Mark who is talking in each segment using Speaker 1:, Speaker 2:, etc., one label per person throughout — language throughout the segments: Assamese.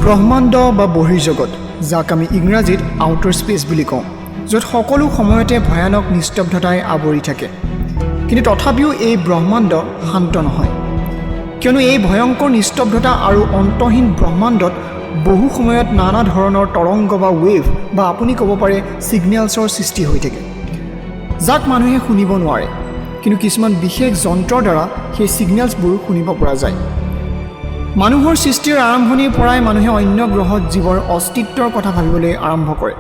Speaker 1: ব্ৰহ্মাণ্ড বা বহিৰ্জগত, যাক আমি ইংৰাজীত আউটাৰ স্পেচ বুলি কওঁ, য'ত সকলো সময়তে ভয়ানক নিস্তব্ধতাই আৱৰি থাকে। কিন্তু তথাপিও এই ব্ৰহ্মাণ্ড শান্ত নহয়, কিয়নো এই ভয়ংকৰ নিস্তব্ধতা আৰু অন্তহীন ব্ৰহ্মাণ্ডত বহু সময়ত নানা ধৰণৰ তৰংগ বা ৱেভ বা আপুনি ক'ব পাৰে ছিগনেলছৰ সৃষ্টি হৈ থাকে, যাক মানুহে শুনিব নোৱাৰে। কিন্তু কিছুমান বিশেষ যন্ত্ৰৰ দ্বাৰা সেই ছিগনেলছবোৰ শুনিব পৰা যায়। মানুহৰ সৃষ্টিৰ আৰম্ভণিৰ পৰাই মানুহে অন্য গ্ৰহত জীৱৰ অস্তিত্বৰ কথা ভাবিবলৈ আৰম্ভ কৰে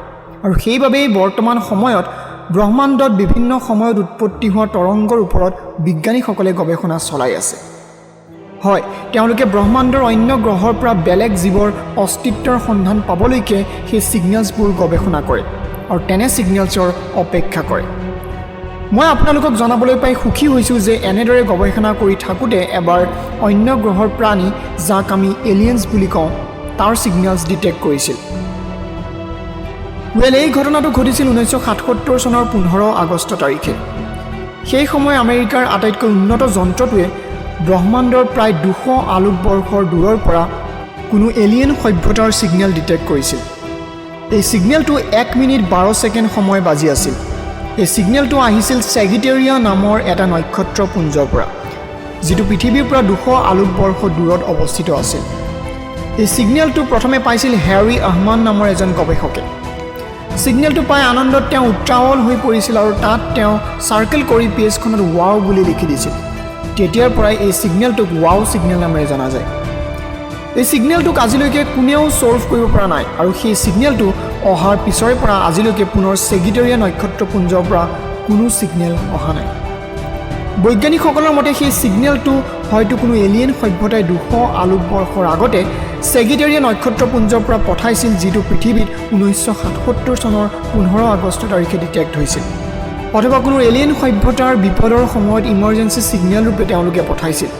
Speaker 1: আৰু সেইবাবেই বৰ্তমান সময়ত ব্ৰহ্মাণ্ডত বিভিন্ন সময়ত উৎপত্তি হোৱা তৰংগৰ ওপৰত বিজ্ঞানীসকলে গৱেষণা চলাই আছে। হয়, তেওঁলোকে ব্ৰহ্মাণ্ডৰ অন্য গ্ৰহৰ পৰা বেলেগ জীৱৰ অস্তিত্বৰ সন্ধান পাবলৈকে সেই ছিগনেলছবোৰ গৱেষণা কৰে আৰু তেনে ছিগনেলছৰ অপেক্ষা কৰে। মই আপোনালোকক জনাবলৈ পাই সুখী হৈছোঁ যে এনেদৰে গৱেষণা কৰি থাকোঁতে এবাৰ অন্য গ্ৰহৰ প্ৰাণী, যাক আমি এলিয়েনছ বুলি কওঁ, তাৰ ছিগনেলছ ডিটেক্ট কৰিছিল। ৱেল, এই ঘটনাটো ঘটিছিল 1977 চনৰ 15 আগষ্ট তাৰিখে। সেই সময় আমেৰিকাৰ আটাইতকৈ উন্নত যন্ত্ৰটোৱে ব্ৰহ্মাণ্ডৰ প্ৰায় 200 আলোকবৰ্ষৰ দূৰৰ পৰা কোনো এলিয়েন সভ্যতাৰ ছিগনেল ডিটেক্ট কৰিছিল। এই ছিগনেলটো 1 মিনিট 12 ছেকেণ্ড সময় বাজি আছিল। এই ছিগনেলটো আহিছিল ছেগিটেৰিয়া নামৰ এটা নক্ষত্ৰপুঞ্জৰ পৰা, যিটো পৃথিৱীৰ পৰা 200 আলোকবৰ্ষ দূৰত অৱস্থিত আছিল। এই ছিগনেলটো প্ৰথমে পাইছিল হেৰী আহমান নামৰ এজন গৱেষকে। ছিগনেলটো পাই আনন্দত তেওঁ উত্ৰাৱল হৈ পৰিছিল আৰু তাত তেওঁ চাৰ্কেল কৰি পেজখনত "ৱাও" বুলি লিখি দিছিল। তেতিয়াৰ পৰাই এই ছিগনেলটোক ৱাও ছিগনেল নামেৰে জনা যায়। এই ছিগনেলটোক আজিলৈকে কোনেও ছল্ভ কৰিব পৰা নাই আৰু সেই ছিগনেলটো অহাৰ পিছৰে পৰা আজিলৈকে পুনৰ ছেগিটেৰিয়া নক্ষত্ৰপুঞ্জৰ পৰা কোনো ছিগনেল অহা নাই। বৈজ্ঞানিকসকলৰ মতে সেই ছিগনেলটো হয়তো কোনো এলিয়েন সভ্যতাই 200 আলোকবৰ্ষৰ আগতে ছেগিটেৰিয়া নক্ষত্ৰপুঞ্জৰ পৰা পঠাইছিল, যিটো পৃথিৱীত 1977 চনৰ 15 আগষ্ট তাৰিখে ডিটেক্ট হৈছিল, অথবা কোনো এলিয়েন সভ্যতাৰ বিপদৰ সময়ত ইমাৰ্জেঞ্চি ছিগনেল ৰূপে তেওঁলোকে পঠাইছিল।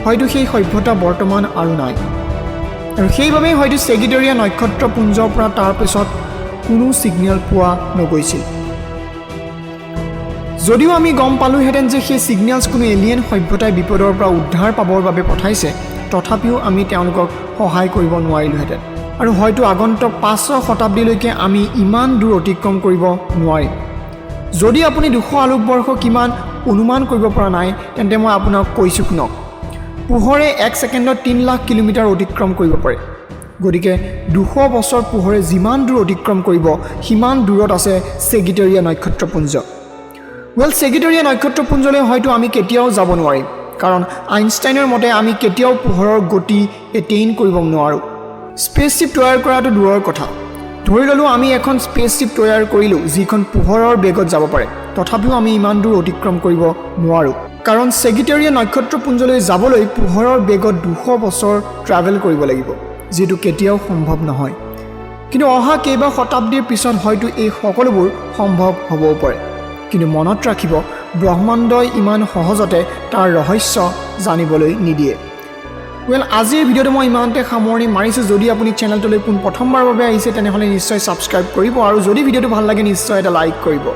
Speaker 1: হয়তো সেই সভ্যতা বৰ্তমান আৰু নাই আৰু সেইবাবেই হয়তো ছেগিটেৰিয়া নক্ষত্ৰপুঞ্জৰ পৰা তাৰপিছত কোনো ছিগনেল পোৱা নগৈছিল। যদিও আমি গম পালোঁহেঁতেন যে সেই ছিগনেলছ কোনো এলিয়েন সভ্যতাই বিপদৰ পৰা উদ্ধাৰ পাবৰ বাবে পঠাইছে, তথাপিও আমি তেওঁলোকক সহায় কৰিব নোৱাৰিলোঁহেঁতেন আৰু হয়তো আগন্তুক 500 শতাব্দীলৈকে আমি ইমান দূৰ অতিক্ৰম কৰিব নোৱাৰিম। যদি আপুনি 200 আলোকবৰ্ষ কিমান অনুমান কৰিব পৰা নাই, তেন্তে মই আপোনাক কৈছোঁ শুনক। পোহৰে এক ছেকেণ্ডত 3 লাখ কিলোমিটাৰ অতিক্ৰম কৰিব পাৰে। গতিকে 200 বছৰ পোহৰে যিমান দূৰ অতিক্ৰম কৰিব, সিমান দূৰত আছে ছেগিটেৰিয়া নক্ষত্ৰপুঞ্জ। ৱেল, ছেগিটেৰিয়া নক্ষত্ৰপুঞ্জলৈ হয়তো আমি কেতিয়াও যাব নোৱাৰিম, কাৰণ আইনষ্টাইনৰ মতে আমি কেতিয়াও পোহৰৰ গতি এটেইন কৰিব নোৱাৰোঁ। স্পেচশ্বিপ তৈয়াৰ কৰাটো দূৰৰ কথা। ধৰি ল'লোঁ আমি এখন স্পেচশ্বিপ তৈয়াৰ কৰিলোঁ, যিখন পোহৰৰ বেগত যাব পাৰে, তথাপিও আমি ইমান দূৰ অতিক্ৰম কৰিব নোৱাৰোঁ, কাৰণ ছেগিটেৰিয়া নক্ষত্ৰপুঞ্জলৈ যাবলৈ পোহৰৰ বেগত 200 বছৰ ট্ৰেভেল কৰিব লাগিব, যিটো কেতিয়াও সম্ভৱ নহয়। কিন্তু অহা কেইবা শতাব্দীৰ পিছত হয়তো এই সকলোবোৰ সম্ভৱ হ'বও পাৰে। কিন্তু মনত ৰাখিব, ব্ৰহ্মাণ্ডই ইমান সহজতে তাৰ ৰহস্য জানিবলৈ নিদিয়ে। ৱেল, আজিৰ ভিডিঅ'টো মই ইমানতে সামৰণি মাৰিছোঁ। যদি আপুনি চেনেলটোলৈ পোন প্ৰথমবাৰৰ বাবে আহিছে, তেনেহ'লে নিশ্চয় ছাবস্ক্ৰাইব কৰিব আৰু যদি ভিডিঅ'টো ভাল লাগে, নিশ্চয় এটা লাইক কৰিব।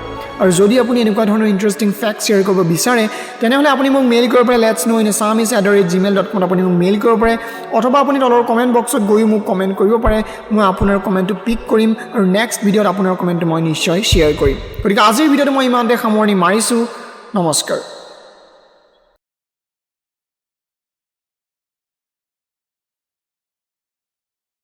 Speaker 1: আৰু যদি আপুনি এনেকুৱা ধৰণৰ ইণ্টাৰেষ্টিং ফেক্ট শ্বেয়াৰ কৰিব বিচাৰে, তেনেহ'লে আপুনি মোক মেইল কৰিব পাৰে। letsknowinassamese@gmail.comত আপুনি মোক মেইল কৰিব পাৰে অথবা আপুনি তলৰ কমেণ্ট বক্সত গৈও মোক কমেণ্ট কৰিব পাৰে। মই আপোনাৰ কমেণ্টটো পিক কৰিম আৰু নেক্সট ভিডিঅ'ত আপোনাৰ কমেণ্টটো মই নিশ্চয় শ্বেয়াৰ কৰিম। গতিকে আজিৰ ভিডিঅ'টো মই ইমানতে সামৰণি মাৰিছোঁ। নমস্কাৰ।